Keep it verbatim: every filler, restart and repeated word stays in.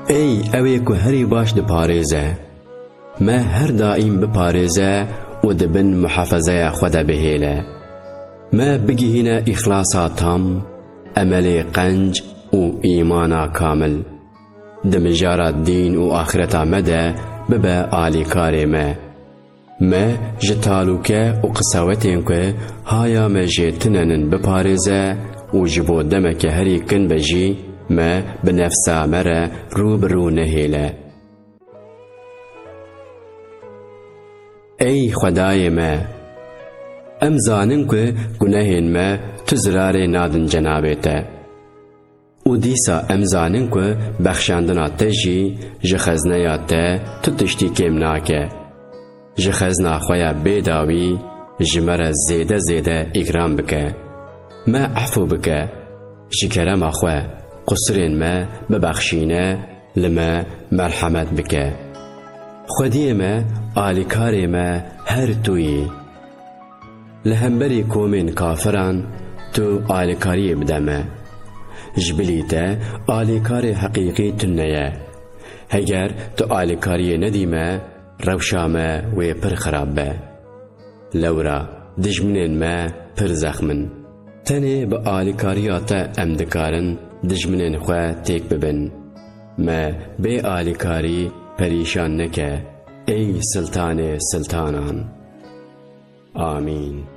Ey ew ê ku herî baş diparêze, me her daîm biparêze û di bin muhafezeya xwe de bihêle. Me bigihîne îxlasa tam, emelê qenc û îmana kamil. Di mijara dîn û axireta me de bibe alîkarê me. Me ji talûke û qisawetên ku haya me jê tune nin biparêze û ji bo demeke herî kin be jî me bi nefsa me re rû bi rû nehêle. Ey Xwedayê me! Em zanin ku gunehên me tu zirarê nadin cenabê te. Û dîsa em zanin ku bexşandina te jî ji xezneya te tu tiştî kêm nake. Ji xezna xwe ya bêdawî ji me re zêde zêde îkram bike. Me efû bike. Ji kerema xwe qusirên me bibexşîne, li me merhemet bike. Xwediyê me, alîkarê me her tu yî. Li hemberî komên kafiran tu alîkariyê bide me. Ji bilî te alîkarê heqîqî tune ye. Heger tu alîkariyê nedî me, rewşa me wê pir xirab be. Lewra dijminên me pir zexm in. Tenê bi alîkariya te em dikarin dijminên xwe têk bibin. Me bê alîkarî perîşan neke, ey Siltanê siltanan. Amîn.